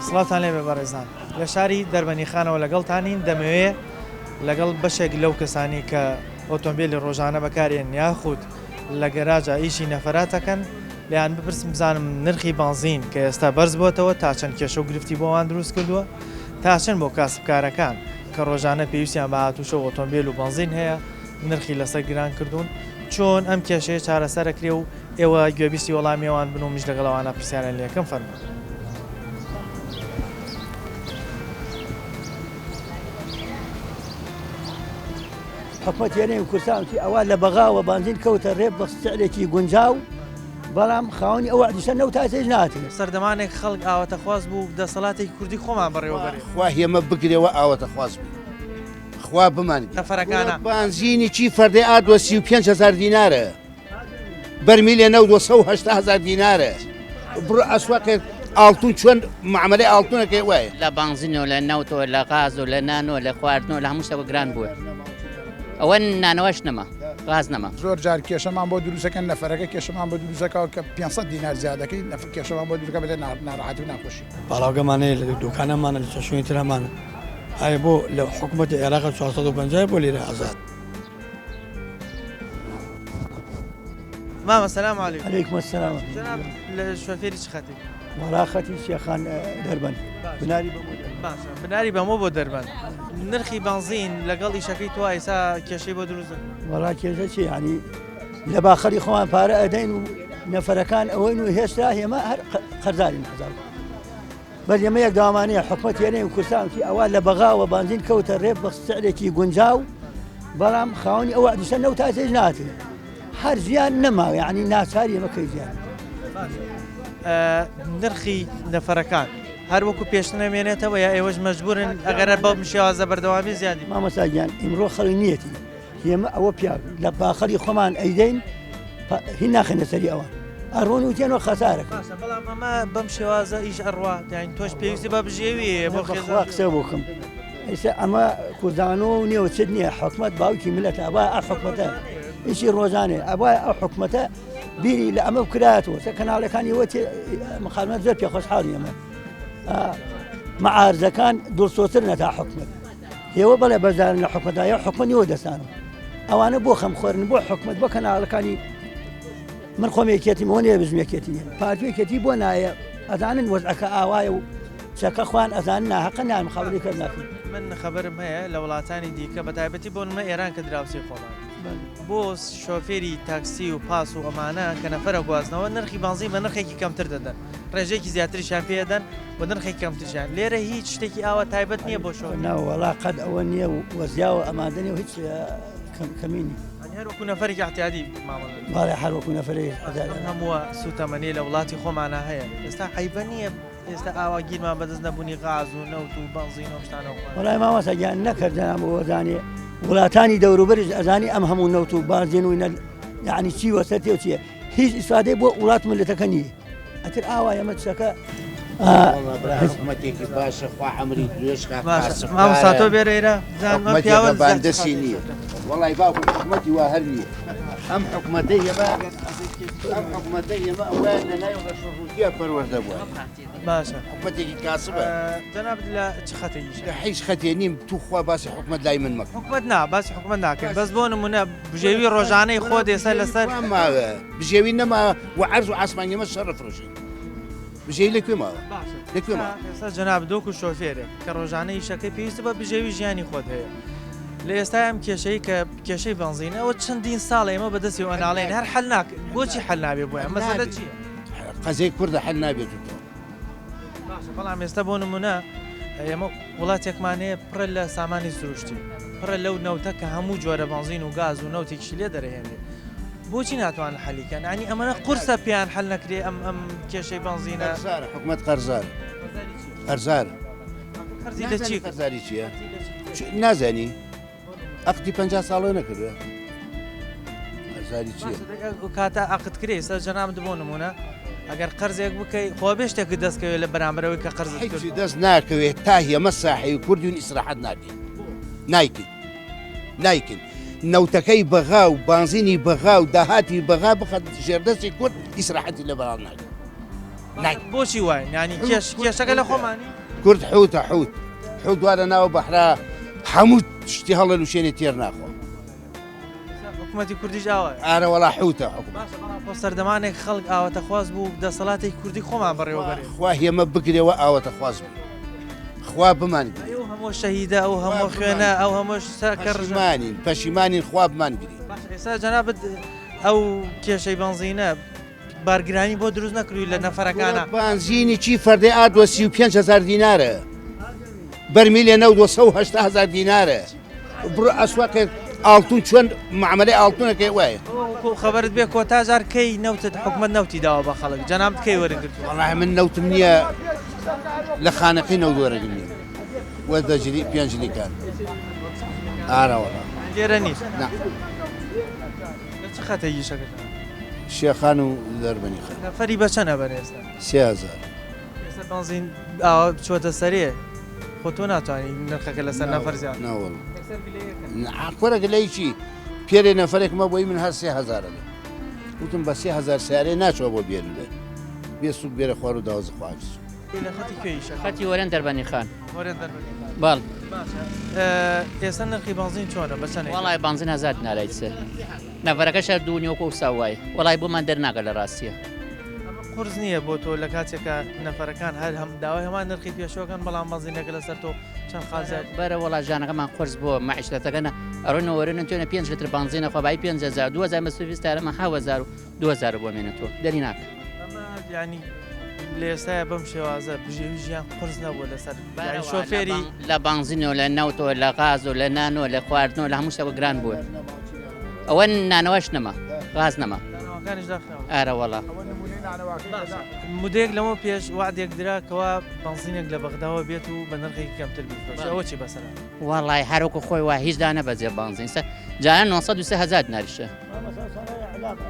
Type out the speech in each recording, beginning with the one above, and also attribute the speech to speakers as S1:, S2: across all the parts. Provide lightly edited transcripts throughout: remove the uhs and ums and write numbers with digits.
S1: سڵاوتان لێبێ بەڕێزان لە شاری دەربەنیخانەوە لەگەڵتانین دەمەوێ لەگەڵ بەشێک لەو کەسانی کە ئۆتۆمبیلی ڕۆژانە بەکارێن یاخود لە گەراجە ئیشی نەفەراتەکەن لێیان بپرسم بزانم نرخی بانزین کە ئێستا بەرز بۆتەوە تا چەند کێشە و گرفتی بۆوان دروست کردووە تا چەند بۆ کاسبکارەکان کە ڕۆژانە پێویستیان بە هاتوچۆ و ئۆتۆمبیل و بەنزین هەیە نرخی لەسەر گران کردوون چۆن ئەم کێشەیە چارەسەرەکرێ و ئێوە گوێبیستی وەڵامی ئەوان بن و منیش لەگەڵ ئەوانە پرسیاریان لێکەم فەرموون.
S2: حکومەتی هەرێمی کوردستان وتی ئەوە لە بەغاوە بانزین کەوتە ڕێ بە سعرێکی گونجاو بەڵام خاوەنی ئەو وعدیشە نەوت تا ئێستاش نەهاتنە.
S1: سەردەمانێک خەڵک ئاواتەخواز بوو دەسەڵاتێکی کوردی خۆمان بەڕێوە بەرێ.
S3: خوا هێمە بگرێ وە ئاواتەخواز بووین خوا بمانگرێ.
S1: نەفەرەکانە.
S3: بانزینی چی فەردەی ئاردوە 35 هەزار دینارە. بەرمیلێ نەوت 180 هەزار دینارە بڕۆ ئەسواقێ ئاڵتون چۆن معاملەی ئاڵتونەکەی وایە.
S4: لە بانزین و لە نەوت و لە غاز و لە نان و لە خواردن و لە هەموو شتەوە گران بووە ئەوە نانەوەش نەما غاز نەما.
S5: زۆر جار کێشەمان بۆ دروستەکەن نەفەرەکە کێشەمان بۆ دروستەکە کە 500 دینار زیادەکەی نەفر کێشەمان بۆ دروستەکە بەێ ناڕەحەتی و ناخۆشی.
S6: پاڵاوگەمان هەیە لە دوکانەمانە لە چەند شوێنی تر هەمانە ئایا بۆ لە حکوومەتی عێراق 450 بۆ لێرە ئازاد.
S1: مامە سلام علیکم.
S2: علیکم السلام.
S1: جناب لە شۆفێری چ خەتێک؟
S2: وەڵا خەتی شێخان دەربەند بناری بەمۆ دەربەند.
S1: باشە بناری بەمۆ بۆ دەربەند نرخی بەنزین لەگەڵ ئیشەکەی تۆ ئێستا کێشەی بۆ دروست دەکات؟
S2: وەڵا کێشە چی یعنی لە باخەری خۆمان پارە ئەدەین و نەفەرەکان ئەوەین و هێشتا هێمە هەر قەرزارین هەزار بەس ئێمە یەک داوامان هەیە حکومەتی هەرێمی کوردستان وتی ئەوە لە بەغاوە بانزین کەوتە ڕێ بە سعرێکی گونجاو بەڵام خاوەنی ئەو وعدیشە نەوت تا ئێستاش نهاتووە هەر زیان نەماوە یعنی ناچاری ئێمە کەی زیان
S1: نرخی نەفەرەکان هەر وەکو پێشتر نەمێنێتەوە یا ئێوەش مەجبورن ئەگەر بەم شێوازە بەردەوامی زیادی
S2: مامۆستا گیان ئیمڕۆ خەڵک نیەتی ئێمە ئەوە پیاو لە باخەری خۆمان ئەیدەین هی ناخەنە سەری ئەوان ئەڕۆن و تێنەوە خەسارەکە
S1: باشە بەڵام ئەمە بەم شێوازە ئیش ئەڕوا یانی تۆش پێویستی بە بژێوی هەیە بۆ
S2: خێزان قسە بۆ کەم ئێستا ئەمە کوردانۆ و نییە و چت نییە حکومەت باوکی ملەتە ئەوە ئە حکومەتە ئیشی ڕۆژانێ ئەوە ئەو حکومەتە بیری لە ئەمە بکراتەوە سە کەناڵەکانی وە مخالمە زۆر پێ خۆشحاڵی ئەمە معارزەکان دڵسۆتر نەتا حکومەت ئێوە بەڵێ بەشدارن لە حکومەتدا یا حکومەت نیوە دەستانم ئەوانە بۆ خەمخۆرن بۆ حکومەت بۆ کەناڵەکانی من خۆم یەکێتی بۆ نیە بژم یەکێتی نیە پارتی یەکێتی بۆ نایە ئەزانن وەزعەکە ئاوایە و چەکە خوان ئەزانن ناهەقە نان خەبەری کەس ناکەن
S1: من خەبەرم هەیە لە وڵاتانی دیکە بە تایبەتی بۆ نمونە ئێران کە دراوسێی خۆمان بۆ شۆفێری تاکسی و پاس و ئەمانە کە نەفەرە گوازنەوە نرخی بانزین بە نرخێکی کەمتر دەدەن ڕێژەیەکی زیاتریشیان پێ دەن و نرخێکی کەمتریشیان لێرە هیچ شتێکی ئاوا تایبەت نییە بۆ شۆفێر.
S2: نا وەڵا قەت ئەوە نییە و وەزیاوە ئەمادە نیە و هیچ کەمی نیە.
S1: یانی هەر وەکو نەفەرێکی ئیعتیادی مامەڵە دەکەن.
S2: بەڵێ هەر وەکو نەفەرێکی ئیعتیادی.
S1: ئەم هەمووە سووتەمەنیە لە وڵاتی خۆمانا هەیە ئێستا عەیبە نییە ئێستا ئاوا گیرمان بەدەست نەبوونی غاز و نەوت و بەنزین و ئەم شتانەوە خواردووە.
S2: وەڵای مامۆستا گیان نەکرد جەناب ئەوەزانێ وڵاتانی دەوروبەریش ئەزانی ئەم هەموو نەوت و بانزین و ئینە یانی چی وەسەر تێ و چییە هیچ ئیسفادەی بۆ وڵات ملەتەکە نییە ئەتر ئاوا ئێمە چەکە
S3: حکومەتێکی باشە خوا عەمری درێژ کا
S1: مامۆستا تۆ بێرە ئێرە بزانم ئەم پیاوە
S3: حکومەتێکە باندەسی نییە وەڵای باوکم حکومەتی وا هەر نییە ئەم حکومەتەی ئێمە ئەم حکومەتەی ئێمە ئەوەیان لە ناوی ڕەشەڕووتیە پەروەردە بووە
S1: باشە
S3: حکومەتێکی کاسبە
S1: جەنابت لە چ خەتێکیشە؟
S3: لە هیچ خەتێ نیم توخوا باسی حکومەت لای من مەکە.
S1: حکومەت نا باسی حکومەت ناکەین بەس بۆ نمونە بژێوی ڕۆژانەی خۆت ئێستا لەسەر
S3: ماوە بژێوی نەما و عەرز و عاسمانی ئێمە شەڕ فرۆشین بژێوی لە کوێ ماوە
S1: باشە
S3: لە کوێ ماوە
S1: ئێستا جەناب دۆک و شۆفێرێک کە ڕۆژانە ئیشەکەی پێویستی بە بژێوی ژیانی خۆت هەیە لە ئێستا ئەم کێشەی کە کێشەی بەنزینە ئەوە چەندین ساڵە ئێمە بەدەستی ئەناڵێن هەر حەل ناکەن بۆچی حەل نابێ بۆیان مەسەلە چییە؟
S3: قەزیەی کوردە حەل نابێت و تۆ.
S1: باشە بەڵام ئێستا بۆ نمونە ئێمە وڵاتێکمان هەیە پڕە لە سامانی سروشتی پڕە لەو نەوتە کە هەموو جۆرە بەنزین و گاز و نەوتێکیشی لێ دەرەهێنرێ بۆچی ناتوانن حەلی کەن ینی ئەمەە قورسە پێیان حەل نەکرێ ئەم ئەم کێشەی بەنزینە
S3: قەرزارە حکومەت قەرزار قەرزار
S1: قەرزی لە چی
S3: قەرزاری چییە نازانی ئەقدی 50 ساڵە نەکردوە قەرزاری چییە
S1: کاتە ئەقد کرێ سەر جەنابت بۆ نمونە ئەگەر قەرزێک بکەی خۆ بێ شتێکت دەست کەوێت لە بەرامبەرەوەی کە قەرزت
S3: هیچی
S1: کرد
S3: دەست ناکەوێت تا هێمە ساحێوی کوردیون ئیسراحەت ناکەین نایکەین نایکەین نەوتەکەی بەغا و بانزینی بەغا و داهاتی بەغا بخەت ژێردەستی کورد ئیسراحەتی لە بەڵام ناکەین.
S1: بۆچی واین یانی کێش کێشەکە لە خۆمانی؟
S3: کورد حوتە حوت حوت وا لە ناو بەحرا هەموو شتی هەڵەلوشێنێ تێر ناخۆ.
S1: حکومەتی کوردیش ئاوایە.
S3: ئارە وەڵا حوتە حکومەت.
S1: باشە بەڵام خۆ سەردەمانێک خەڵک ئاواتەخواز بوو دەسەڵاتێکی کوردی خۆمان بەڕێوە بەرێ.
S3: خوا هێمە بگرێ وە ئاواتەخواز بوو. خوا بمانگرێ.
S1: ئەو هەموو شەهیدە ئەو هەموو خوێنە ئەو هەموو شتە کە ڕژا.
S3: پەشیمانین پەشیمانین خوا بمانگرێ.
S1: باشە ئێستا جەنابت ئەو کێشەی بەنزینە بارگرانی بۆ دروست نەکردووی لە نەفەرەکانە.
S3: بانزینی چی فەردەی ئارد وە 35 هزار دینارە بەرمیلێ نەوت وە 180 هزار دینارە بڕۆ ئەسواقێ ئاڵتون چۆن معاملەی ئاڵتونەکەی وایە.
S1: خەبەرت بێ کۆتا جار کەی نەوتت حکومەت نەوتی داوە بە خەڵک جەنابت کەی وەرگرتووە؟
S3: وەڵاهی من نەوتم نییە لە خانەقی نەوت وەرەگرم وە دەجری پێنج لیکان ئارە وەڵا
S1: لێرە نیت؟
S3: نا.
S1: لە چ خەتێک ئیشەکەتان؟
S3: شێخان و دەربەنی خان.
S1: نەفەری بە چەند ئەبەن ئێستا؟
S3: 3000.
S1: ئێستا بەنزین ئاوا بچۆتە سەرێ خۆ تۆ ناتوانی نرخەکە لەسەر نەفەر زیاد.
S3: نا وەڵا. کورە گلەیی چی؟ پێرێ نەفەرێکمە بۆی من هەر 3000 ئەدەم. وتم بە 3000 سیارەیە ناچوە بۆ بێرولێ. بێ سوک بێرە خوار و داوەزە خواحافیز.
S1: لە خەتی کوێ ئیشەکەی؟
S4: خەتی وەرێن دەربەنی خان.
S1: وەرێن دەربەنی خان.
S4: بەڵ.
S1: باشە ئێستا نرخی بەنزین چۆنە بە چەنێکە؟
S4: وەڵای بەنزین هەزار دینارە ئیتر نەفەرەکەش هەر دوو نیوە وەکو ئەوسا وایە وەڵای بۆمان دەرناکا لە ڕاستیە.
S1: ئەمە قورس نییە بۆ تۆ لە کاتێکا نەفەرەکان هەر هەم داوای هەمان نرخی پێشوەکەن بەڵام بەنزینەکە لەسەر تۆ چەند خال زیاد.
S4: بەرە وەڵا ژانەکەمان قورس بووە مەعیشەتەکە نە ئەڕۆینەوە وەرێنن توێنە پێنج لتر بەنزینە خوا بایی 5000 2000 مەسروفی ستارەمە 7000 و 2000 بۆ مێنێتەوە دەری ناکا.
S1: ئەمە یانی لە ئێستایا بەم شێوازە بژێوی ژیان قورس نەبووە لەسەر یانی شۆفێری.
S4: لە بەنزینەوە لە نەوتەوە لە غاز و لە نان و لە خواردنەوە لە هەموو شتەوە گران بووە ئەوە نانەواش نەما غاز نەما.
S1: نانەواکانیش داخراون.
S4: ئارە وەڵا.
S1: مدەیەک لەمەو پێش وەعدێک درا کەوا بەنزینێک لە بەغداوە بێت و بە نرخێکی کەمتر بیفرۆشێ ئەوە چی بەسەر هات؟
S4: وەڵای هەر وەکو خۆی وایە هیچ دانەبەزێ بەنزین سە جاران 903 هەزار دیناریشە.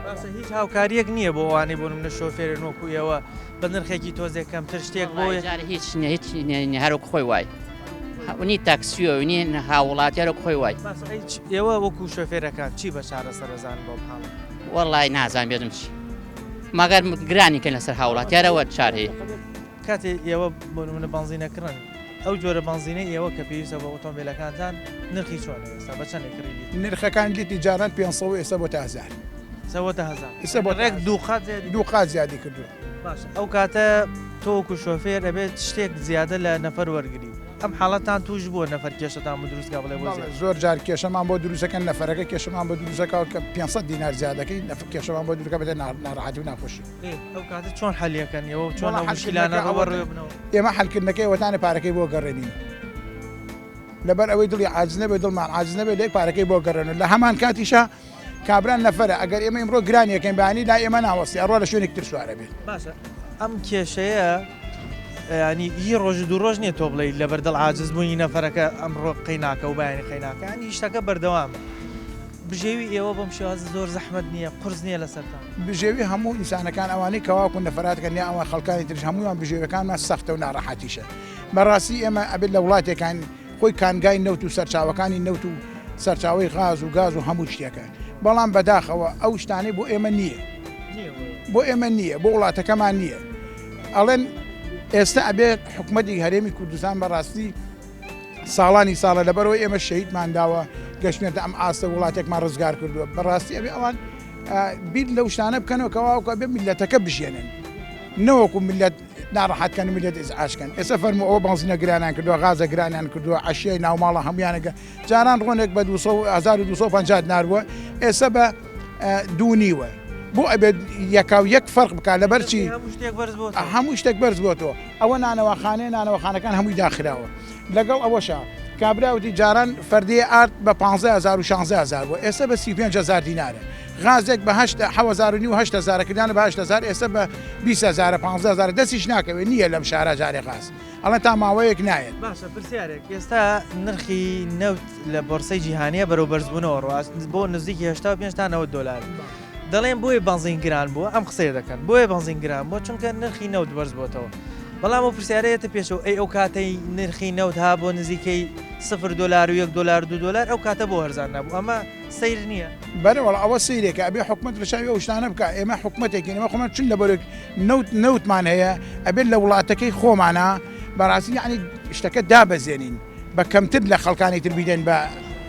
S1: باشە هیچ هاوکاریەک نییە بۆ ئەوانەی بۆ نمونە شۆفێرن وەکو ئێوە بە نرخێکی تۆزێک کەمتر شتێک بۆ
S4: جار هیچ نیە هیچ نیە هەر وەکو خۆی وای ونی تاکسیۆ ونی هاوڵاتی هەر وەکو خۆی وای.
S1: باشە ئەی ئێوە وەکو شۆفێرەکان چی بە چارەسەر ئەزانن بۆ ئەم حاڵە؟
S4: وەڵای نازانم بێژم چی مەگەر گرانی کەن لەسەر هاوڵاتی هەر ئەوە چار هەیە.
S1: کاتێ ئێوە بۆ نمونە بەنزینە کڕن ئەو جۆرە بەنزینەی ئێوە کە پێویستە بۆ ئۆتۆمبیلەکانتان نرخی چۆنە ئێستا بە چەندێک کڕی لیتر؟
S5: نرخەکان لیتری جاران 500 و ئێستا بۆتە 1000.
S1: ئێستا بۆتە 1000.
S5: ئێستا بۆتە
S1: ڕێک دوو قات زیادی
S5: دوو قات زیادی کردووە.
S1: باشە ئەو کاتە تۆ وەکو شۆفێر ئەبێت شتێک زیادە لە نەفەر وەرگری ئەم حاڵەتان توش بووە نەفەر کێشەتان بۆ دروست کا بڵێ بۆ زیاد؟
S5: بەڵێ زۆر جار کێشەمان بۆ دروست ئەکەن نەفەرەکە کێشەمان بۆ دروست ئەکا کە 500 دینار زیاد ئەکەی کێشەمان بۆ دروست ئەکا بێتە ناڕەحەتی و ناخۆشی.
S1: ئەو کاتە چۆن حەلیەکەن ئێوە چۆن ئەو مشکلانە ڕووبەڕووی بنەوە؟
S5: ئێمە حەلکردنەکەی ئەوەتانە پارەکەی بۆ گەڕێنین لەبەر ئەوەی دڵی عاجز نەبێت دڵمان عاجز نەبێت لێک پارەکەی بۆ گەڕێن لە هەمان کاتیشا کابرا نەفەرە ئەگەر ئێمە ئیمڕۆ گرانیەکەین بەیانی لای ئێمە ناوەستی ئەڕوا لە شوێنێک تر سوارە بێت.
S1: باشە ئەم کێشەیە ینی هی ڕۆژ دوو ڕۆژ نییە تۆ بڵێ لەبەر دڵ عاجز بوونی نەفەرەکە ئەمڕۆ قەیناکە و بەیانی قەیناکە ینی شتەکە بەردەوامە. بژێوی ئێوە بەم شێوازە زۆر زەحمەت نییە، قورس نییە لەسەرتان؟
S5: بژێوی هەموو ئینسانەکان ئەوانەی کە واکو نەفەراتەکەن یا ئەوان خەڵکانی تریش هەموویان بژێویەکانمان سەختە و ناڕەحەتیشە. بەڕاستی ئێمە ئەبێت لە وڵاتێکاین خۆی کانگای نەوت و سەرچاوەکانی نەوت و سەرچاوەی غاز و گاز و هەموو شتێکە بەڵام بەداخەوە ئەو شتانەی بۆ ئێمە نییە بۆ ئێمە نییە بۆ وڵاتەکەمان نییە ئەڵێن ئێستا ئەبێت حکومەتی هەرێمی کوردستان بەڕاستی ساڵانی ساڵە لەبەرئەوەی ئێمە شەهیدمان داوە گەشتنەتە ئەم ئاستە وڵاتێکمان ڕزگار کردووە بەڕاستی ئەبێ ئەوان بیر لەو شتانە بکەنەوە کەواوکە بێ میلەتەکە بژێنن نەوەکو میلەت ناڕەحەتکەن و میلەت ئیزعاجکەن ئێستا فەرموو ئەوە بەنزینە گرانیان کردووە غازە گرانیان کردووە عەشیای ناوماڵە هەمویانەکە جاران ڕۆنێک بە 1250 دینار بووە ئێستا بە دوو نیوە بۆ ئەبێت یەکاو یەک فەرق بکات لەبەر چی هەموو شتێک بەرز بۆتەوە ئەوە نانەواخانەیە نانەواخانەکان هەمووی داخراوە لەگەڵ ئەوەشا کابرا وتی جاران فەردەیە ئارد بە 15 هەزار و 16 هەزار بووە ئێستا بە 35 هەزار دینارە غازێک بە هەشت حەوەزار و نیو هەشت هەزارە کردیانە بە هەشت هەزار ئێستا بە 20 هەزارە 15 هەزارە دەستیش ناکەوێت نییە لەم شارە جارێ غاز ئەڵێن تا ماوەیەک نایەت.
S1: باشە پرسیارێک ئێستا نرخی نەوت لە بۆرسەی جیهانیە بەرەو بەرزبوونەوە ڕواست بۆ نزیکی 85 تا 90 دۆلار دەڵێن بۆیە بەنزین گران بووە ئەم قسەیە دەکەن بۆیە بەنزین گران بووە چونکە نرخی نەوت بەرز بۆتەوە بەڵام ئەو پرسیارە یەتە پێشەوە ئەی ئەو کاتەی نرخی نەوت ها بۆ نزیکەی سفر دۆلار و یەک دۆلار دو دۆلار ئەو کاتە بۆ هەرزان نەبوو ئەمە سەیر نییە؟
S5: بەرێ وەڵا ئەوە سەیرێکە ئەبێ حکومەت رەچاوی ئەو شتانە بکا ئێمە حکومەتێکین ئێمە خۆمان چون لەبەرێک نەوت نەوتمان هەیە ئەبێت لە وڵاتەکەی خۆمانە بەڕاستی یعنی شتەکە دابەزێنین بە کەمتر لە خەڵکانی تر بیدەین بە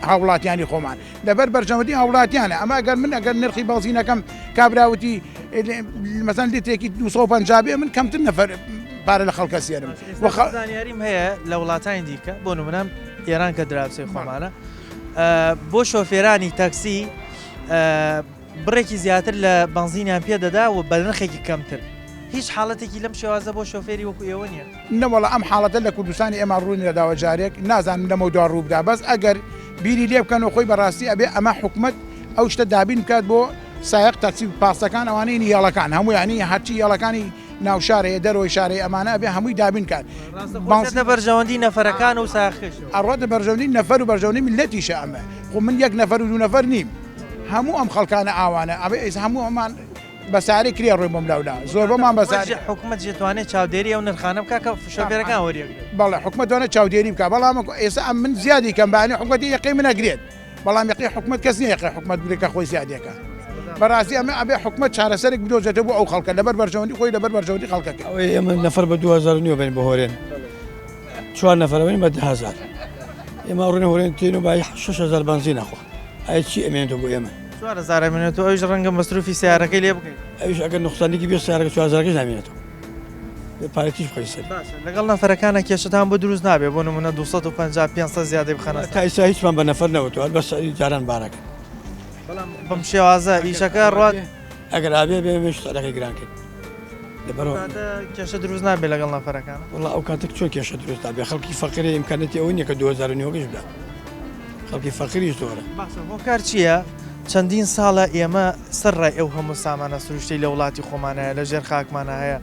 S5: هاوڵاتیانی خۆمان لەبەر بەرژەوەندی هاوڵاتیانە ئەمە ئەگەر من ئەگەر نرخی بەنزینەکەم کابراوتی مەسەن لیترێکی 250 بێ من کەمتر نەفەر پارە لە خەڵکە سێنم.
S1: زانیاریم هەیە لە وڵاتانی دیکە بۆ نمونە ئێران کە دراوسێی خۆمانە بۆ شۆفێرانی تاکسی بڕێکی زیاتر لە بەنزینیان پێ دەدا و بە نرخێکی کەمتر. هیچ حاڵەتێکی لەم شێوازە بۆ شۆفێری وەکو ئێوە نییە؟
S5: نەوەڵا ئەم حاڵەتە لە کوردستانی ئێمە ڕووی نەداوە جارێک، نازانم لەمەودوا ڕوو بدا، بەس ئەگەر بیری لێ بکەنەوە خۆی بەڕاستی ئەبێ ئەمە حکومەت ئەو شتە دابین بکات بۆ سایەق تاکسی و پاسەکان ئەوانەی هێڵەکان هەموو یانی هەرچی هێڵەکانی ناوشار هەیە دەرەوەی شار هەیە ئەمانە ئەبێ هەمووی دابین کات.
S1: ڕاستە بەرژەوەندی نەفەرەکان و سایەقەکەشەوە.
S5: ئەڕواتە بەرژەوەندی نەفەر و بەرژەوەندی میللەتیشە ئەمە خۆ من یەک نەفەر و دوو نەفەر نیم هەموو ئەم خەڵکانە ئاوانە ئەبێ ئێستا هەموو ئەمان بە سارەی کرێ ڕۆین بۆم لاولا زۆربەمان بە سارەی.
S1: حکومەت دەتوانێت چاودێری ئەو نرخانە بکات کە شۆفێرەکان وەریەگرن.
S5: بەڵێ حکومەت توانێت چاودێری بکات بەڵام ئێستا ئەم من زیادی کەم بەیانی حکومەتی یەقەی من ئەگرێت بەڵام یەقەی حکومەت کەس نییە یەقەی حکومەت بگرێت کە خۆی زیادێکە بەڕاستی ئەمە ئەبێ حکومەت چارەسەرێک بدۆزێتەوە بۆ ئەو خەڵکە لەبەر بەرژەوەندی خۆی لەبەر بەرژەوەندی خەڵکەکەی.
S6: ئەوەی ئێمە نەفەر بە 2009 بین بۆ هۆرێن چوار نەفەر بین بە 10000 ئێمە ڕوون هۆرێن تێن و بای 6000 بەنزین ئەخوا ئەی چی ئەمێنێتەوە بۆ ئێمە
S1: 4000 ئەمێنێتەوە ئەویش ڕەنگە مەسروفی سیارەکەی لێ بکەیت
S6: ئەویش ئەگەر نوقسانێکی بێ سیارەکە 4000 نامێنێتەوە پارەی تیش بخەی سەری.
S1: باشە لەگەڵ نەفەرەکانا کێشەتان بۆ دروست نابێ بۆ نمونە 250 500 زیادەی بخەنە
S6: سەر؟ تا ئیستا هیچمان بە نەفەر نەوتوە هەر بە سعری جاران بارەکەن.
S1: بەڵام بەم شێوازە ئیشەکە ڕوات.
S6: ئەگەر ئابێ بێ بێ سعرەکەی گران کەین.
S1: لەبەرەوە کاتە کێشە دروست نابێ لەگەڵ نەفەرەکان؟
S6: وەڵا ئەو کاتە چۆن کێشە دروست نابێ خەڵکی فەقیرە ئیمکانیەتی ئەوە نییە کە 2000 و نیوەکەش بدا خەڵکی فەقیریش زۆرە.
S1: باشە هۆکار چییە چەندین ساڵە ئێمە سەرڕای ئەو هەموو سامانە سروشتەی لە وڵاتی خۆمانا هەیە لە ژێر خاکمانا هەیە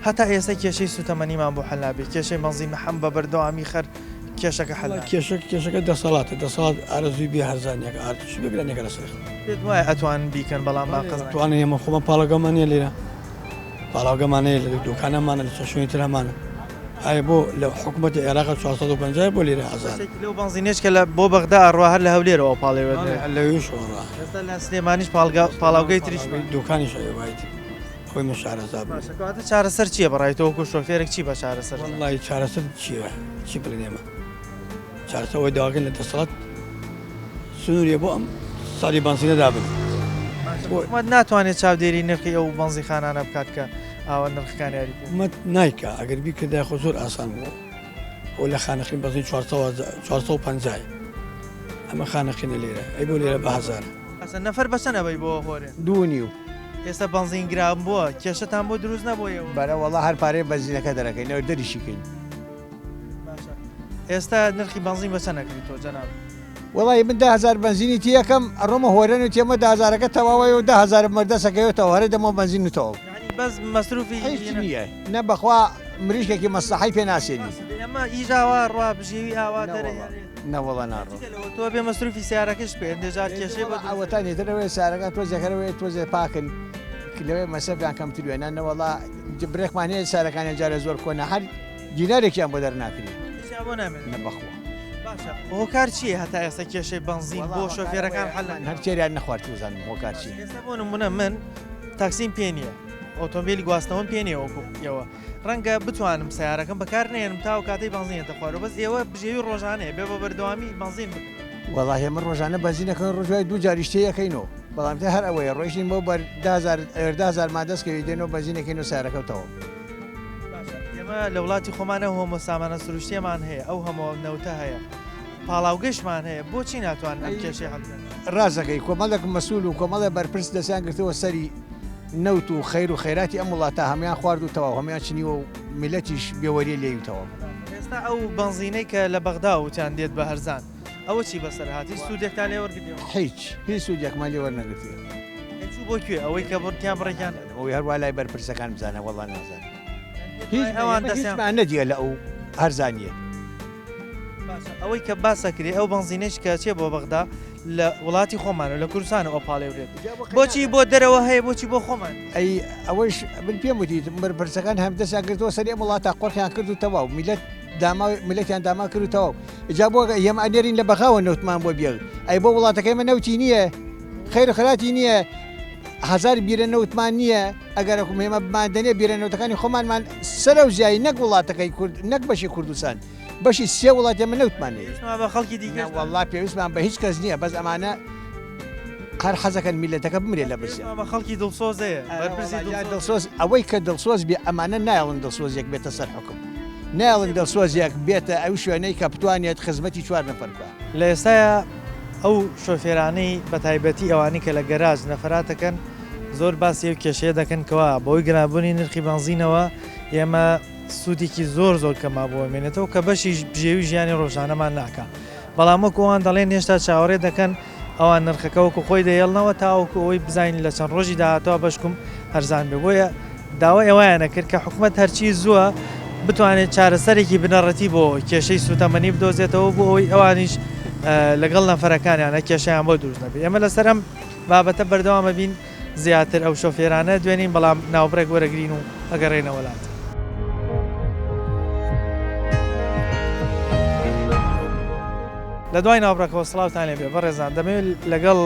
S1: هەتا ئێستا کێشەی سوتەمەنیمان بۆ حەل نابێت کێشەی بەنزین هەم بە بەردەوامی خەر کێشەکە حەل نابێت.
S6: کێشە کێشەکە دەسەڵاتە دەسەڵات ئارەزووی بێ هەرزانیەکە ئارتشی بێ گرانیەکە لەسەر خەڵک.
S1: پێت وایە ئەتوانن بیکەن بەڵام با قەز نەکەن.
S6: توانن ئێمە خۆمان پاڵەگەمان نیە لێرە پاڵاوگەمان هەیە لە دوکانەمانە لە چەند شوێنی تر هەمانە ئایا بۆ لە حکوومەتی عێراق 450 بۆ لێرە هەزار
S1: بەشێکی لەو بەنزینەش کە لە بۆ بەغدا ئەڕوا هەر لە هەولێرەوە پاڵێوێت
S6: هەر لەوێشەوە ڕا
S1: ئێستا لە سلێمانیش پاڵگا پاڵاوگەی تریش
S6: دوکانیش هەیە وایت خۆی من شارەزا بم.
S1: باشە کەواتە چارەسەر چییە بەڕای تۆ وەکو شۆفێرێک چی بە چارەسەر
S6: دەزانی؟ وەڵڵاهی چارەسەر چییە چی بڵێین ئێمە چارەسەر ئەوەی داواکەین لە دەسەڵات سنوورێ بۆ ئەم ساڵی بەنزینە دابنێ.
S1: باشە حکومەت ناتوانێت چاودێری نرخی ئەو بەنزیخانانە بکات کە ئاوا نرخەکان یاری پێ
S6: حکومەت نایکا ئەگەر بیکردایە خۆ زۆر ئاسان بوو ئەو لە خانەقین بەنزین 450 ئەمە خانەقینە لێرە ئەی بۆ لێرە بە هەزارە.
S1: ئەسە نەفەر بە چەند ئەبەی بۆ هۆرێ؟
S7: دوو نیو.
S1: ئێستا بەنزین گران بووە کێشەتان بۆ دروست نەبووە ئێوە؟
S7: بەرە وەڵا هەر پارەی بەنزینەکە دەرەکەین ئەوە دەریشی کەین.
S1: باشە ئێستا نرخی بەنزین بە چەند ئەکڕی تۆ جەنابت؟
S7: وەڵی من 10000 بەنزینی تیەکەم ئەڕۆمە هۆرێن و تێمە دە هەزارەکە تەواوەیە و 10000 مەردەسەکەوێتەوە هەرە دەمەوە بەنزین و تەواو.
S1: یانی بەس مەسروفی
S7: هیچ نییە نە بەخوا مریشکێکی مەسلەحەی پێ ناسێنی.
S1: باشە دەی ئەمە ئیش ئاوا ڕوا بژێوی ئاوا دەرەهێنێ؟
S7: نەوەڵا ناڕۆ.
S1: جگە لەوە تۆ بێ مەسروفی سەیارەکەش بکەی هەندێ جار کێشەی بۆ دروست دەبێ.
S7: ئەوەتانی تر ئەوەیە سەیارەکان تۆزێک هەر ئەوەیە تۆزێ پاکن لەوەیە مەسرەفیان کەمتر بێ نا نەوەڵا برێکمان هەیە سەیارەکانیان جارێ زۆر کۆنە هەر دینارێکیان بۆ دەرناکرێ.
S1: هیچیان بۆ نامێنێ؟
S7: نە بەخوا.
S1: باشە هۆکار چییە هەتا ئێستا کێشەی بەنزین بۆ شۆفێرەکان حەل نەکراوە؟
S7: هەر تێریان نەخواردووە بزانم هۆکار چییە.
S1: ئێستا بۆ نموونە من تاکسیم پێ نییە ئۆتۆمبیلی گواستنەوەم پێ نییە وەکو ئێوە ڕەنگە بتوانم سەیارەکەم بەکار نەهێنم تا ئەو کاتەی بەنزین یەتە خوارەوە بەس ئێوە بژێوی ڕۆژانەیە بێ بە بەردەوامی بەنزین بکڕن.
S7: وەڵاهی ئێمە ڕۆژانە بەنزین ئەکەین ڕۆژ دوای دوو جاریش تێ ئەکەینەوە بەڵام تر هەر ئەوەیە ڕۆیشتین بۆ بەر 10000 ئەگەر 10000 مان دەست کەوی دێنەوە بەنزین ئەکەینەوە سەیارەکە و تەواو.
S1: باشە ئێمە لە وڵاتی خۆمان ئەو هەموو سامانە سروشتیەمان هەیە ئەو هەموو نەوتە هەیە پاڵاوگەشمان هەیە بۆچی ناتوانن ئەم کێشەی حەل بکەن؟
S7: ڕاست دەکەی کۆمەڵێک مەسول و کۆمەڵێ بەرپرس دەستیان گرتووە سەری نەوت و خەیر و خەیراتی ئەم وڵاتە هەموان خوارد و تەواو هەموان چنیوە و میللەتیش بێوەریە لێی و تەواو.
S1: ئێستا ئەو بەنزینەی کە لە بەغدا وتیان دێت بە هەرزان ئەوە چی بەسەر هات هیچ سوودێکتان لێ وەرگرتیەوە؟
S7: هیچ هیچ سوودێکمان لێ وەرنەگرتیە.
S1: ئەی چوو بۆ کوێ ئەوەی کە بڕکیان بڕێکیان؟
S7: ئەوەی هەروا لای بەرپرسەکان بزانە وەڵا نازانم هیچ
S1: ئەوان دەستیان
S7: هیچمان نەدیە لە ئەو هەرزانیە.
S1: باشە ئەوەی کە باس ئەکرێ ئەو بەنزینەیش کە ئەچێ بۆ بەغدا لە وڵاتی خۆمان و لە کوردستان ئەو پاڵێورێت بۆچی بۆ دەرەوە هەیە بۆچی بۆ خۆمان
S7: ئەی ئەوەش من پێم وتی بەرپرسەکان هەم دەستیان گرتووە سەری ئەم وڵاتە قۆرخیان کرد و تەواو میلەت. داما میلەتیان داما کرد و تەواو جا بۆ ئێمە ئەنێرین لە بەغاوە نەوتمان بۆ بێ ئەی بۆ وڵاتەکەی مە نەوتی نییە خەیر و خراتی نییە هەزار بیرە نەوتمان نییە ئەگەر ئێمە بماندەنێ بیرە نەوتەکانی خۆمانمان سەرە و زیایی نەک وڵاتەکەی کورد نەک بەشی کوردستان بەشی سێ وڵات ئێمە نەوتمان نییە
S1: بە خەڵکی دیکە
S7: والله پێویستمان بە هیچ کەس نییە بەس ئەمانە هەر حەزەکەن میلەتەکە بمرێ لە برسیا.
S1: بە خەڵکی دڵسۆز هەیە بەرپرسی
S7: دڵسۆز ئەوەی کە دڵسۆز بێ ئەمانە نایڵن دڵسۆزێک بێتە سەر حکم نایڵن دڵسۆزێک بێتە ئەو شوێنەی کە بتوانێت خزمەتی چوار نەفەر بکا.
S1: لە ئێستایا ئەو شۆفێرانەی بە تایبەتی ئەوانەی کە لە گەراج نەفەرات دەکەن زۆر باسی ئەو کێشەیە دەکەن کەوا بەهۆی گرانبوونی نرخی بەنزینەوە ئێمە سوودێکی زۆر زۆر کەممان بۆ ئەمێنێتەوە کە بەشی بژێوی ژیانی ڕۆژانەمان ناکا بەڵام وەکو ئەوان دەڵێن هێشتا چاوەڕێ دەکەن ئەوان نرخەکە وەکو خۆی دەهێڵنەوە تاوەکو ئەوەی بزانین لە چەند ڕۆژی داهاتوە بەشکم هەرزان بێ بۆیە داوای ئەوەیانە کرد کە حکومەت هەرچی زووە بتوانێت چارەسەرێکی بنەڕەتی بۆ کێشەی سوتەمەنی بدۆزێتەوە بۆ ئەوەی ئەوانیش لەگەڵ نەفەرەکانیانە کێشەیان بۆ دروست نەبێت ئێمە لەسەر ئەم بابەتە بەردەوامە بین زیاتر ئەو شۆفێرانە دوێنین بەڵام ناوبڕێک وەرەگرین و ئەگەڕێنەوە لات. لە دوای ناوبڕەکەوە سڵاوتان لێبێ بەڕێزان دەمەوێت لەگەڵ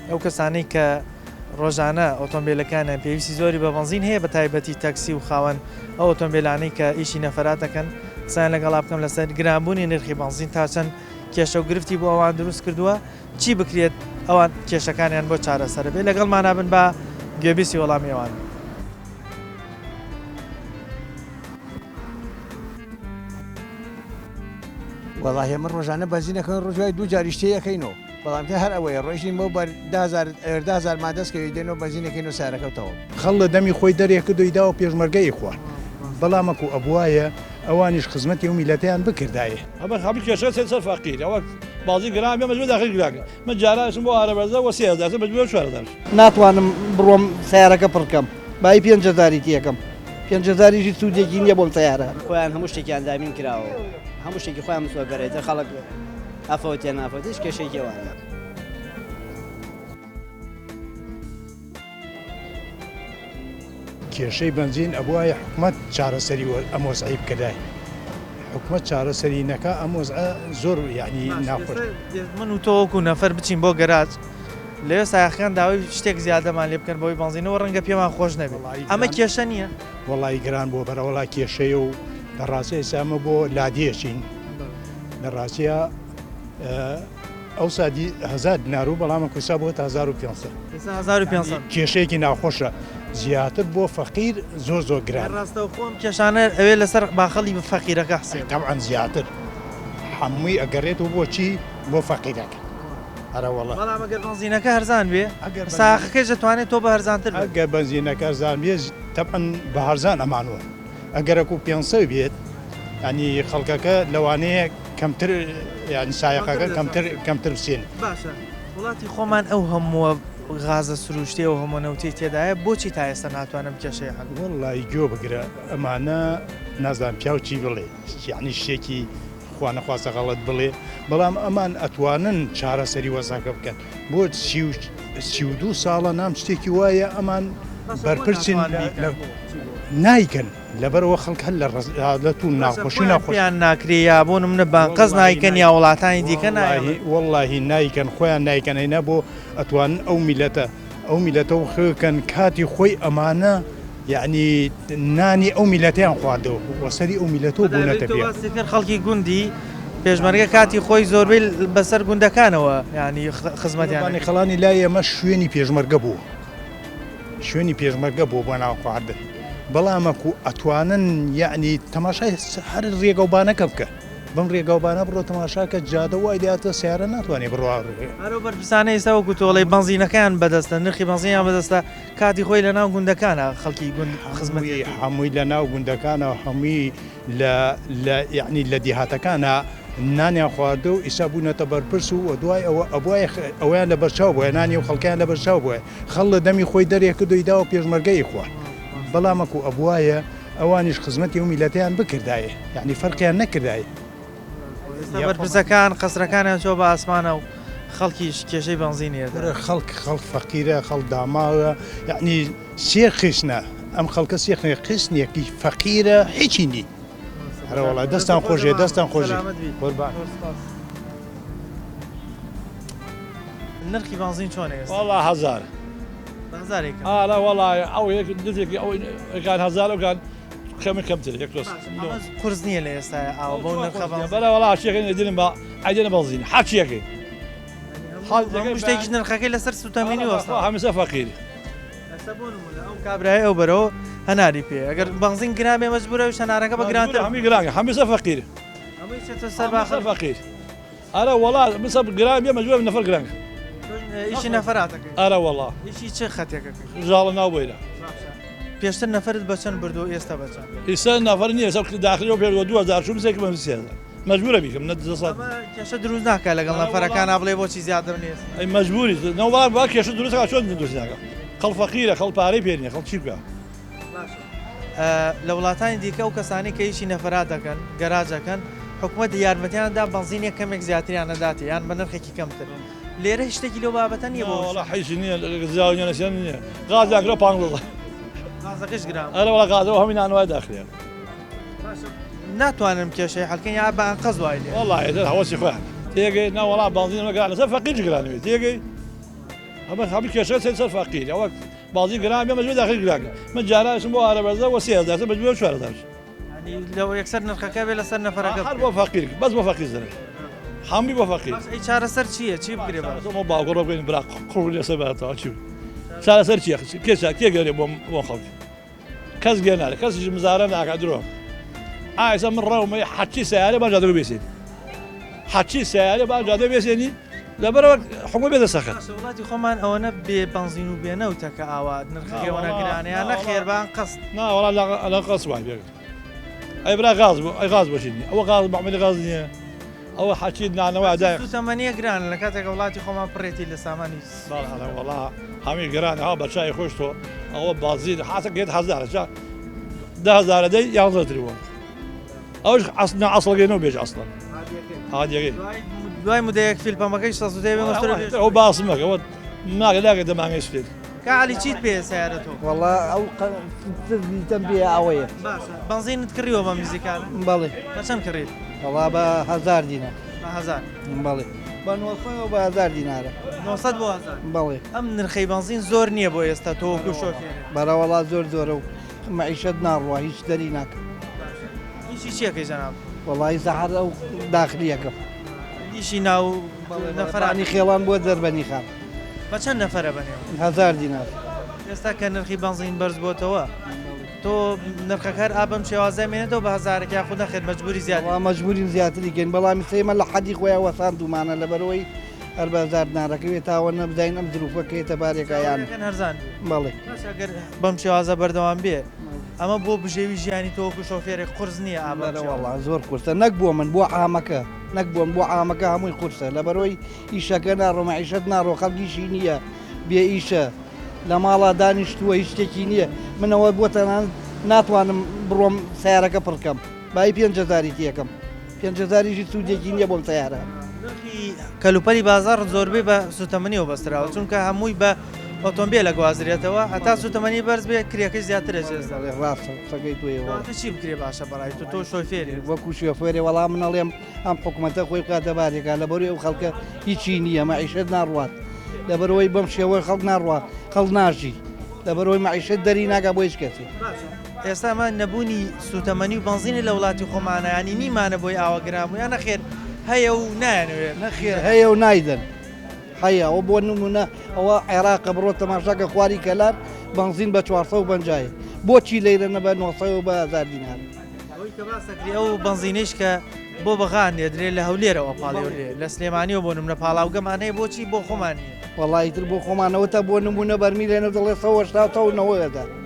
S1: ئەو کەسانەی کە ڕۆژانە ئۆتۆمبیلەکانیان پێویستی زۆری بە بەنزین هەیە بە تایبەتی تاکسی و خاوەن ئەو ئۆتۆمبیلانەی کە ئیشی نەفەرات دەکەن قسەیان لەگەڵا بکەم لەسەر گرانبوونی نرخی بەنزین تا چەند کێشە و گرفتی بۆ ئەوان دروست کردووە چی بکرێت ئەوان کێشەکانیان بۆ چارەسەر بێت لەگەڵمانا بن با گوێبیستی وەڵامی ئەوان بین.
S7: وەڵاهی ئەمن ڕۆژانە بەنزین ئەکەین ڕۆژ دوای دوو جاریش تێ ئەکەینەوە بەڵام تر هەر ئەوەیە ڕۆیشتین بۆ بەر 10000 ئەگەر 10000 مان دەست کەوێ دێنەوە بەنزین ئەکەینەوە سەیارەکە و تەواو.
S5: خەڵ لە دەمی خۆی دەرێ کردو ئیداوە پێشمەرگە ی خوارد بەڵام ئەکو ئەبوایە ئەوانیش خزمەتی ئەو میلەتەیان بکردایە.
S6: ئەمە هەموو کێشە سێ سەر فەقیر ئەوە بازی گران بێ مەجبور داخل گران من جاران ئەچم بۆ ئارەبەزە وە 3000 ئەچم مەجبورم 4000
S8: ناتوانم بڕۆم سەیارەکە پڕکەم بایی پێنج هەزاری تێکەم پێنج هەزاریشی سوودێکی نییە بۆم سەیارە.
S9: خۆیان هەموو شتێکیان دابین کراوە و هەموو شتێکی خۆیان مسۆگەرە ئیتر خەڵک ئەفەوتێ نافەوتێ هیچ کێشەیەکی ئەوان نییە.
S5: کێشەی بەنزین ئەبوایە حکومەت چارەسەری ئەم وەزعەی بکردایە حکومەت چارەسەری نەکا ئەم وەزعە زۆر یعنی ناخۆش.
S1: من و تۆ وەکو نەفەر بچین بۆ گەراج لەوێ سایەقەکان داوای شتێک زیادەمان لێ بکەن بەوەی بەنزینەوە ڕەنگە پێمان خۆش نەبێت ئەمە کێشە نییە؟
S5: وەڵی گران بۆ بەرەوەڵا کێشەیە و لە ڕاستە ئێستا ئەمە بۆ لادێچین لە ڕاستە ئەوسا دی هزار دینار و بەڵام کوسا بۆتە 1500
S1: ئێستا 1500
S5: کێشەیەکی ناخۆشە زیاتر بۆ فەقیر زۆر زۆر گران
S1: ڕاستە خۆم کێشانە ئەوێ لەسەر باخەڵی فەقیرەکە حسێب
S5: تەبعەن زیاتر هەمووی ئەگەرێتەوە بۆچی بۆ فەقیرەکە ئەرە وەڵا
S1: بەڵام ئەگەر بەنزینەکە هەرزان بێ ساخەکەش دەتوانێت تۆ بە هەرزانتر بێت
S5: ئەگەر بەنزینەکە هەرزان بێ تەبعەن بە هەرزان ئەمانوە ئەگەرەکو 500 بێت ینی خەڵکەکە لەوانەیە کەمتر یانی سایەقەکە کەمتر کەمتر بچێن.
S1: باشە وڵاتی خۆمان ئەو هەمووە غازە سروشتیە و هەموو نەوتەی تێدایە بۆچی تا ئێستا ناتوانن ئەم کێشەیە حەل بکەن؟
S5: وەڵڵاهی گوێ بگرە ئەمانە نازانم پیاو چی بڵێ یانی شتێکی خوا نەخواستە غەڵەت بڵێ بەڵام ئەمان ئەتوانن چارەسەری وەزعەکە بکەن بۆ 32 ساڵە نام شتێکی وایە ئەمان بەرپرسن نایکەن لەبەرئەوە خەڵک هەر لە ڕەزالەت و ناخۆشی و ناخۆشی.
S1: پێیان ناکرێ یا بۆ نمونە بانقەز نایکەن یا وڵاتانی دیکە نایەڵن.
S5: وەڵاهی نایکەن خۆیان نایکەن ئەینا بۆ ئەتوانن ئەو میلەتە ئەو میلەتە و خێکەن کاتی خۆی ئەمانە یعنی نانی ئەو میلەتەیان خواردەوە وە سەری ئەو میلەتەوە بوونەتە پێ.
S1: باسی کرد خەڵکی گوندی پێشمەرگە کاتی خۆی زۆربەی بەسەر گوندەکانەوە یعنی خزمەتیان.
S5: خەڵانی لای ئێمە شوێنی پێشمەرگە بوو. شوێنی پێشمەرگە بۆ بۆ ناو خواردن بەڵام ئەکو ئەتوانن یەعنی تەماشای هەر ڕێگەوبانەکە بکە بەم ڕێگاوبانە بڕۆ تەماشاکە جادە وای لاتە سیارە ناتوانێت بڕوا
S1: هەرو بەرپرسانە ئێستا وەکو تۆڵەی بەنزینەکەیان بەدەستە نرخی بەنزینیان بەدەستە کاتی خۆی لە ناو گوندەکانە خەڵکی گوند خزمەتی
S5: هەمووی لە ناو گوندەکانە هەمووی لە لە یەعنی لە دیهاتەکانا نانیان خواردوە و ئیستا بوونەتە بەرپرس و وە دوای ئەوە ئەبوایە ئەوەیان لە بەرچاو بوایە نانی ئەو خەڵکەیان لە بەرچاو بوایە خەڵ لە دەمی خۆی دەرێ کردو ئیداوە پێشمەرگە ی خوارد بەڵام ئەکو ئەبوایە ئەوانیش خزمەتی ئەو میلەتەیان بکردایە یەعنی فەرقیان نەکردایە.
S1: ئێستا بەرپرسەکان قەسرەکانیان چوە بە ئاسمانە و خەڵکیش کێشەی بەنزینی هەیە.
S5: کورە خەڵک خەڵک فەقیرە خەڵک داماوە یەعنی سێ قیسنە ئەم خەڵکە سێ قیسنێکی فەقیرە هیچی نی.
S10: هەرەوەڵا دەستان خۆشێ دەستان خۆشێ قوربان.
S1: نرخی بانزین چۆنە ئێستا؟
S6: وەڵا هەزار.
S1: بە هەزارێکە.
S6: ئارە وەڵا ئەو یەک نزێکی ئەو یەکان هەزار ئەوکان کەم کەمتر یەک لەس.
S1: ئەمە قورس نییە لە ئێستا ئاوە بەو نرخە بانزین.
S6: بەرە وەڵا چیەکەی دێنم بە ئەیدێنە بەنزین حەچیەکەی.
S1: هەموو شتێکیش نرخەکەی لەسەر سوتەمەنی وەستا.
S6: هەمیسە فەقیری.
S1: ئێستا بۆ نمونە ئەو کابرای ئەو بەرەوە هەناری پێ ئەگەر بەنزین گران بێ مەجبورە ئەویش هەنارەکە بە گرانتر
S6: هەمی گرانگە هەمیسە فەقیر.
S1: هەمووی چێتە سەر باخە
S6: فەقیر. ئەرە وەڵا بسە گران بێ مەجبورە نەفەر گرانگە.
S1: ئیشی نەفەراتەکەی.
S6: ئەرە وەڵا.
S1: ئیشی چ خەتێکەکەی؟
S6: ژاڵە ناو بۆیرە.
S1: پێشتر نەفەرت بە چەند بردووە ئێستا بە چەند؟
S6: ئیستا نەفەر نییە ئێستا داخلی پێ 2000 چوو بسێک بە 3000 مەجبورە بیکەم نە دەسەڵات.
S1: ئەمە کێشە دروست ناکا لەگەڵ نەفەرەکانا بڵێ بۆچی زیاتر نییە؟
S6: ئەی مەجبوری نەوەڵا با کێشە دروست کا چۆن دروست ناکا خەڵ فەقیرە خەڵ پارەی پێ نییە خەڵ چی بکا؟
S1: باشە لە وڵاتانی دیکە ئەو کەسانەی کە ئیشی نەفەرات دەکەن گەراج دەکەن حکومەت یارمەتیان دا بەنزینێک کەمێک زیاتریان نەداتێ یان بە نرخێکی کەمتر لێرە هیچ شتێکی لەو بابەتە نییە بۆ
S6: وەڵا حیزی نییە زیاو نییە نەسیان نییە غاز داکرا پانزە
S1: غازەکەش گران
S6: ئەرە وەڵا غازەوە هەمووی نانوای داخرێ
S1: ناتوانم کێشەی حەلکەن یا بە ئەنقەست وای لێ
S6: وەڵا ئیتر هەوەسی خۆیان تێگەی نا وەڵا بەنزین گران لەسەر فەقیر گرانەوێت تێگەی ئەمە هەموو کێشە سەر فەقیر ئەوە بازی گران بێ مەجبور داخل گران من جارانشم بۆ ئارەبەزە وە 3000 مەجبور 4000
S1: لەوە یەکسەر نرخەکە بێ لەسەر نەفەرەکە
S6: هەر بۆ فەقیر بەس بۆ فەقیر زەرەر هەمووی بۆ فەقیر
S1: ئەی چارەسەر چییە چی بکرێ
S6: باش ئەمە باوکە ڕۆ بکەین برا قوڕ لەسەر باتەوە چی چارەسەر چییە کێ کێ گەرێ بۆ بۆ خەڵک کەس گێ نارێ کەسیش مزارە ناکات درۆ ئایسا من ڕەومە حەچی سیارە با جادە بێسێنی حەچی سیارە با جادە بێسێنی لەبەرەوە حکومە بێتە سەخت
S1: وڵاتی خۆمان ئەوەنە بێ بەنزین و بێ نەوتە کە ئاوا نرخەکەی ئەوەنە گرانە یان نەخێر بە ئەنقەست
S6: نا وەڵا لە قەست وای بێ ئەی برا غاز بۆ ئەی غاز بۆچی نییە ئەوە غاز بەعملی غاز نییە ئەوە حەچی نانەوە دای
S1: سوتەمەنیە گرانە لە کاتێک وڵاتی خۆمان پڕێتی لە سامانی
S6: وەڵا هەمی گرانە ها بە چای خۆش تۆ ئەوە بازی حاسە گێت هەزارە چا ده هەزارە دەی یانزە تری بووە ئەوش ئەسنا ئەسڵگەی نەو بێژ ئەسڵەن هادیەکەی
S1: دوای مدەیەک فیلپەمەکەی سەزودەی بێ مەستەر
S6: ئەو باس مەکە ئەوە ناگە لاگە دەمانگەی سوێت
S1: کا عەلی چیت پێ سیارە تۆ
S8: وەڵا ئەو دیتەم پێ ئەوەیە
S1: باشە بەنزینت کڕیوە بەم نزیکانە
S8: بەڵێ
S1: بە چەند کڕیت
S8: وەڵا بە هەزار دینار
S1: بە هەزار
S8: بەڵێ بە نۆسەد بە هەزار دینارە
S1: 900 بۆ هەزار
S8: بەڵێ
S1: ئەم نرخەی بەنزین زۆر نییە بۆ ئێستا تۆ وەکو شۆفێرێک
S8: بەرە وەڵا زۆر زۆرە و مەعیشەت ناڕوا هیچ دەری ناکە
S1: ئیشی چیەکەی جەناب؟
S8: وەڵی زەحەر ئەو داخلیەکەم
S1: ئیشی ناو
S8: نەفرانی خێڵان بۆ دەربەنی خان
S1: بە چەند نەفەرە بەنێ
S8: هزار دینار
S1: ئێستا کە نرخی بەنزین بەرز بۆتەوە تۆ نرخەکە هەر ئا بەم شێوازە مێنێتەوە بە هەزارێک یاخود نەخێر مەجبوری زیاد
S8: وەڵا مەجبورین زیاتری کەین بەڵام ئیستا ئێمە لە حەدی خۆیان وەساندوومانە لەبەرئەوەی هەر بە هەزار دینارەکە بێ تا ئەوە نەبزانین ئەم زروفە کەیتە بارێکا یان
S1: چاوەڕێکەن هەرزان بێ.
S8: بەڵێ.
S1: باشە گەر بەم شێوازە بەردەوام بێ ئەمە بۆ بژێوی ژیانی تۆ وەکو شۆفێرێک قورس نییە ئا بەم
S8: بەرە
S1: شێوازە؟
S8: وەڵا زۆر قورسە نەک بۆ من بۆ عامەکە نەک بۆم بۆ عامەکە هەمووی قورسە لەبەرئەوەی ئیشەکە ناڕۆ مەعیشەت ناڕۆ خەڵک ئیشی نییە بێ ئیشە لە ماڵا دانیشتووە هیچ شتێکی نییە من ئەوە بۆ تەنانەت ناتوانم بڕۆم سەیارەکە پڕکەم بایی پێنج هەزاری تێکەم پێنج هەزاریشی سوودێکی نییە بۆم سەیارە.
S1: نرخی کەلوپەلی بازاڕ زۆربەی بە سووتەمەنیەوە بەستراوە چونکە هەمووی بە ئۆتۆمبێل ئەگوازرێتەوە هەتا سووتەمەنی بەرز بێ کرێکەی زیاتر ئەچێت.
S8: بەڵێ ڕاستە قسەکەی تۆ وەڵا.
S1: کەواتە چی بکرێ باشە بەڕای تۆ تۆ شۆفێری.
S8: وەکو شۆفێرێ وەڵا من ئەڵێم ئەم حکومەتە خۆی بکاتە بارێکا لەبەرئەوەی ئەو خەڵکە هیچی نییە مەعیشەت ناڕوات لەبەرئەوەی بەم شێوە خەڵک ناڕوا خەڵک ناژی لەبەرئەوەی مەعیشەت دەری ناکا بۆ هیچ کەسێ.
S1: ئێستا ئەمە نەبوونی سووتەمەنی و بەنزینە لە وڵاتی خۆمانە یانی نیمانە بۆی ئاوا گران بوو یا نەخێر هەیە و نایانەوێ؟
S8: نەخێر هەیە و نایدەن هەیە ئەوە بۆ نمونە ئەوە عێراقە بڕۆ تەماشاکە خواری کەلار بەنزین بە 450 بۆچی لەیرە نە بە 900 و بە 1000 دینار.
S1: ئەوەی کە باس دەکرێ ئەو بەنزینەیش کە بۆ بەغا نێدرێ لە هەولێرەوە پاڵێورێ لە سلێمانیەوە بۆ نمونە پاڵاوگەمان هەیە بۆچی بۆ خۆمان نییە؟
S8: وەڵا ئیتر بۆ خۆمانەوە تا بۆ نمونە بەرمیلێ نەوت دەڵێ 180 تا 90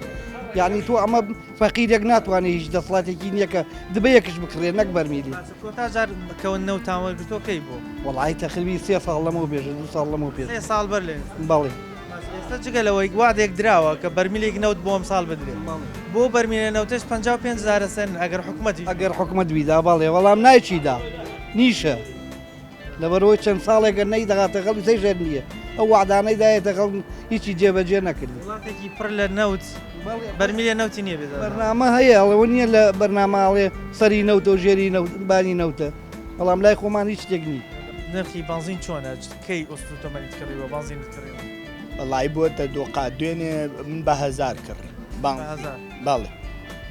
S8: یعنی تۆ ئەمە فەقیرێک ناتوانێت هیچ دەسڵاتێکی نییە کە دبەیەکش بکڕێ نەک بەرمیلی.
S1: باشە کۆتا جار کە نەوتان وەرگرتووە کەی بوو؟
S8: وەڵی تەقریبی سێ ساڵ لەمەو پێش دوو ساڵ لەمەو پێش.
S1: سێ ساڵ بەر لە ئێستا؟
S8: بەڵێ.
S1: ئێستا جگە لەوەی وادێک دراوە کە بەرمیلێک نەوت بۆ ئەمساڵ بدرێت بۆ بەرمیلە نەوتەش 55 هەزارە سەن ئەگەر حکومەتی
S8: ئەگەر حکومەت بیدا بەڵێ وەڵام نایچیدا نیشە لەبەرەوەی چەند ساڵێکە نەی دەغاتە خەڵکی سەی ژێر نییە. ئەو وەعدانەی دایەتە خەڵک هیچی جێبەجێ نەکردی.
S1: وڵاتێکی پڕ لە نەوت بەرمیلێ نەوتی نییە بێزار.
S8: بەرنامە هەیە ئەڵێ نییە لە بەرنامە ئەڵێ سەری نەوتە و ژێری نەوت بانی نەوتە بەڵام لای خۆمان هیچ شتێک نی.
S1: نرخی بەنزین چۆنە کەی ئۆتۆمبێلت کڕیوە بەنزینت کڕیوە؟
S11: وەڵایی بۆتە دووقات دوێنێ من بە هەزار کڕی بەنزین بەڵێ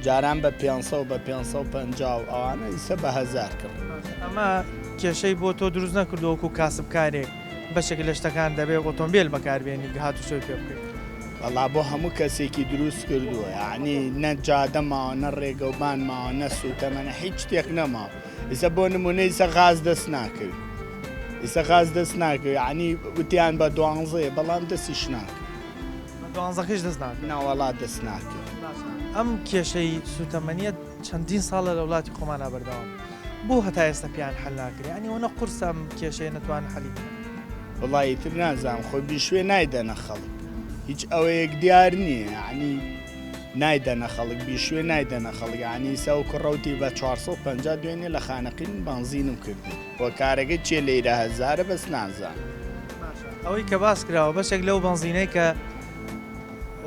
S11: جاران بە پێنسە و بە 550 و ئەوانە ئیسە بە هەزار کڕی.
S1: ئەمە کێشەی بۆ تۆ دروست نەکردووە وەکو کاسبکارێک بەشێک لە شتەکان دەبێت ئۆتۆمبێل بەکاربێنی هاتوچۆی پێ بکەیت؟
S11: وەڵا بۆ هەموو کەسێکی دروست کردووە یعنی نە جادە ماوە نە ڕێگەوبان ماوە نە سوتەمەنە هیچ شتێک نەماوە ئیسە بۆ نمونە ئیسە غاز دەست ناکەوی ئیسە غاز دەست ناکەوی یعنی وتیان بە دوانزەیە بەڵام دەستیش ناکەوی
S1: بە دوانزەکەش دەست ناکەوی؟
S11: ناوەڵا دەست ناکەوی.
S1: ئەم کێشەی سوتەمەنیە چەندین ساڵە لە وڵاتی خۆمانا بەردەوام بۆ هەتا ئێستا پێیان حەل ناکرێ یانی ئەوەنە قورسە ئەم کێشەیە نەتوان حەلی بکەن.
S11: وەڵا ئیتر نازانم خۆ بیشوێ نایدەنە خەڵک هیچ ئەوەیەک دیار نییە یعنی نایدەنە خەڵک بیشوێ نایدەنە خەڵک یعنی ئیسا و کوڕەوتی بە 450 دوێنێ لە خانەقین بەنزینم کردی هۆکارەکەی چیە لەیرە هەزارە بەس نازانم.
S1: ئەوەی کە باس کراوە بەشێک لەو بەنزینەی کە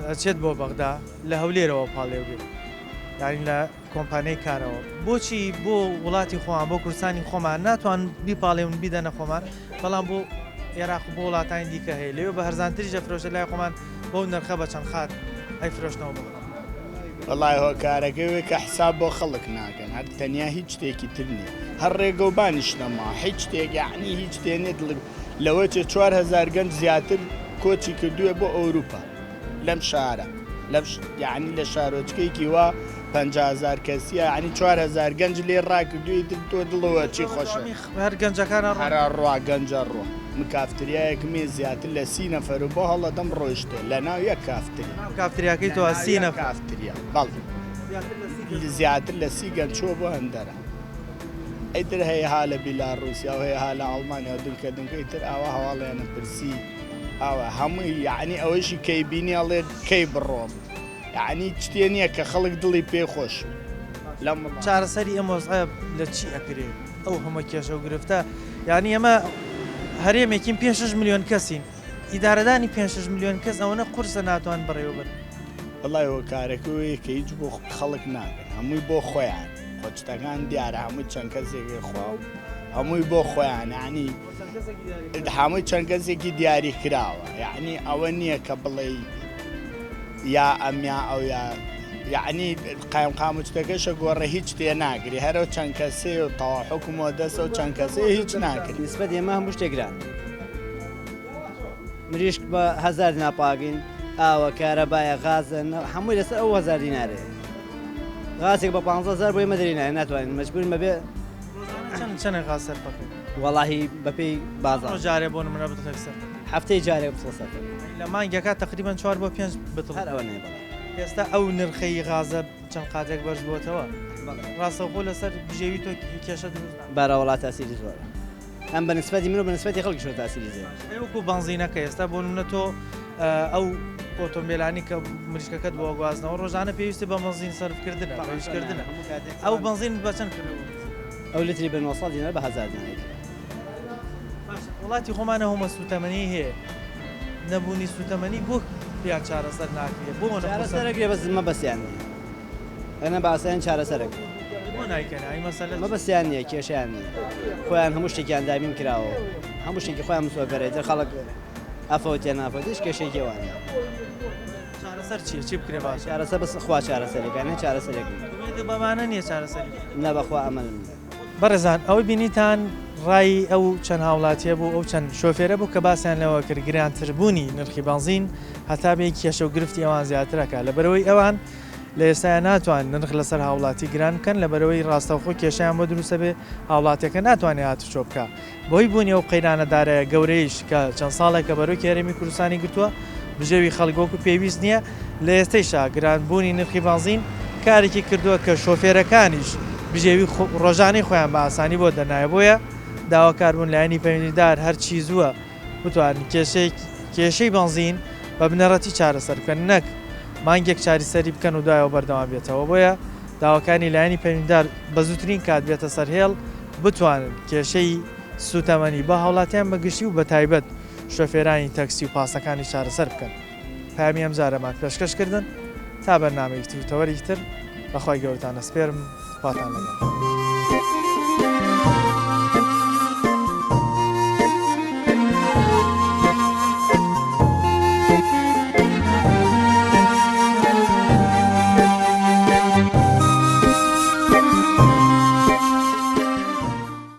S1: ئەچێت بۆ بەغدا لە هەولێرەوە پاڵێورێت یانی لە کۆمپانیای کارەوە بۆچی بۆ وڵاتی خۆمان بۆ کوردستانی خۆمان ناتوان بیپاڵێون بیدەنە خۆمان بەڵام بۆ عێراق و بۆ وڵاتانی دیکە هەیە لەوێ بە هەرزانتریش دەفرۆشێت لای خۆمان بەو نرخە بە چەند خات ئەیفرۆشنەوە بۆ خەڵک.
S11: وەڵای هۆکارەکەی وەی کە حساب بۆ خەڵک ناکەن هەر تەنیا هیچ شتێکی تر نییە هەر ڕێگەوبانیش نەما هیچ شتێک یعنی هیچ شتێ نییە دڵ لەوە چێ 4000 گەنج زیاتر کۆچی کردووە بۆ ئەوروپا لەم شارە لەم یعنی لە شارۆچکەیەکی وا 50000 کەسیە یعنی 4000 گەنج لێ ڕاکردووی تر تۆ دڵەوە چی خۆشە
S1: هەر گەنجەکان
S11: هەرا ڕوا گەنجە ڕوا من کافتریایەکم هەیە زیاتر لە سی نەفەر و بۆ هەڵەدەم ڕۆیشتێ لە ناو یەک کافتریا.
S1: ناو کافتریاکەی تۆ سی نەفەر؟
S11: کافتریا بەڵێ زیاتر لە سی گەنج چووە بۆ هەندەرە ئیتر هەیە ها لە بیلاڕووسیا و هەیە ها لە ئەڵمانیا و دنکە دنکە ئیتر ئاوا هەواڵیانم پرسی ئاوا هەمووی یەعنی ئەوەیشی کەی بینی ئەڵێ کەی بڕۆم یەعنی شتێ نییە کە خەڵک دڵی پێ خۆش لەم وڵاتە.
S1: چارەسەری ئەم وەزعە لە چی ئەکرێ؟ ئەو هەموو کێشە و گرفتە یانی ئێمە هەرێمێکین پێ شەش ملیۆن کەسین ئیدارەدانی پێ شەش ملیۆن کەس ئەوەنە قورسە ناتوان بەڕێوە بن.
S11: وەڵای هۆکارەکە ئەوەیە کە هیچ بۆ خەڵک ناکەن هەمووی بۆ خۆیان خۆ شتەکان دیارە هەمووی چەند کەسێکی خوا و هەمووی بۆ خۆیان یعنی هەمووی چەند کەسێکی دیاری کراوە یعنی ئەوە نییە کە بڵێی یا ئەم یا ئەو یا یعنی قایمقام و شتەکەشە گۆڕە هیچ تێ ناگری هەرەو چەند کەسێ و تەوا حکومەوە دەسە و چەند کەسێ هیچ ناکری.
S9: نسبەت ئێمە هەموو شتێک گران مریشک بە هەزار دینار پاگین ئاوە کارەبایە غازە هەمووی لەسەر ئەو هەزار دینارەیە غازێک بە 15 هەزار بۆ ئێمە دەرینایە ناتوانین مەجبورین بەبێ
S1: چەند چەنێک غاز سەرف ئەکەی؟
S9: وەڵاهی بەپێی بازاڕ.
S1: ڕۆژ جارێ بۆ نمونە بتڵێک سەرف ئەکەی؟
S9: هەفتەی جارێک بتڵ سەرف ئەکەم.
S1: لە مانگێکا تەقریبەن چوار بۆ پێنج بتڵ.
S9: هەر ئەوەنەیە بەڵێ.
S1: ئێستا ئەو نرخەی غازە چەند قاتێک بەرز بۆتەوە ڕاستەوخۆ لەسەر بژێوی تۆ کێشە دروست ناکات؟
S9: بارە وەڵا تاسیری زۆرە هەم بە نسبەتی من و بە نسبەتی خەڵکیشەوە تاسیری زۆرە.
S1: ئەی وەکو بەنزینەکە ئێستا بۆ نمونە تۆ ئەو ئۆتۆمبێلانی کە مریشکەکەت بۆ گوازنەوە ڕۆژانە پێویستی بە بەنزین سەرفکردنە پێویستکردنە ئەو بەنزین بە چەند کردەوە؟
S9: ئەو لتری بە 900 دینار بە 1000 دینار
S1: باشە وڵاتی خۆمانە هەمە سوتەمەنی هەیە نەبوونی سوتەمەنی بۆ پێیان چارەسەر ناکرێت بۆ
S9: چارەسەرەکرێ بەس مەبەستیان نییە ئەنە بە ئاسایان چارەسەرەکرێ
S1: بۆ نایکەن ئەی مەسەلە
S9: مەبەستیان نییە کێشیان نییە خۆیان هەموو شتێکیان دابین کراوە هەموو شتێکی خۆیان مسۆگەرێ تر خەڵک ئەفەوتێ نافەوتێ هیچ کێشەیەکی ئەوان نییە.
S1: چارەسەر چییە چی بکرێ باشە؟
S9: چارەسەر بەس خوا چارەسەرێکە نە چارەسەرێک نییە.
S1: ئومێدت بەمانە نییە چارەسەری بکرێ؟
S9: نا بەخوا ئەمەلم نییە.
S1: بەڕێزان ئەوەی بینیتان ڕای ئەو چەند هاوڵاتیە بوو ئەو چەند شۆفێرە بوو کە باسیان لەوە کرد گرانتربوونی نرخی بەنزین هەتا بێ کێشە و گرفتی ئەوان زیاترەکە لەبەرئەوەی ئەوان لە ئێستایا ناتوان نرخ لەسەر هاوڵاتی گران بکەن لەبەرئەوەی ڕاستەوخۆ کێشەیان بۆ دروستەبێ هاوڵاتیەکە ناتوانێ هاتوچۆ بکا بەهۆی بوونی ئەو قەیرانە دارایە گەورەیش کە چەند ساڵێکە بەرۆکی هەرێمی کوردستانی گرتووە، بژێوی خەڵک وەکو پێویست نییە، لە ئێستەیشا گرانبوونی نرخی بەنزین کارێکی کردووە کە شۆفێرەکانیش بژێوی ڕۆژانەی خۆیان بە ئاسانی بۆ دەرنایە، بۆیە داواکاربوون لایەنی پەیوەندیدار هەرچی زووە بتوانن کێشەی بەنزین بە بنەڕەتی چارەسەر بکەن نەک مانگێک چاریسەری بکەن و دوایەوە بەردەوام بێتەوە، بۆیە داواکانی لایەنی پەیوەندیدار بە زووترین کات بێتە سەر هێڵ بتوانن کێشەی سووتەمەنی بە هاوڵاتیان بە گشتی و بە تایبەت شۆفێرانی تەکسی و پاسەکانی چارەسەر بکەن. پەیامی ئەمجارەمان پێشکەش کردن تا بەرنامەیەکی تر و تەوەرێکی تر بەخوای گەورەتان ئەسپێرم خواتان لەگەڵ.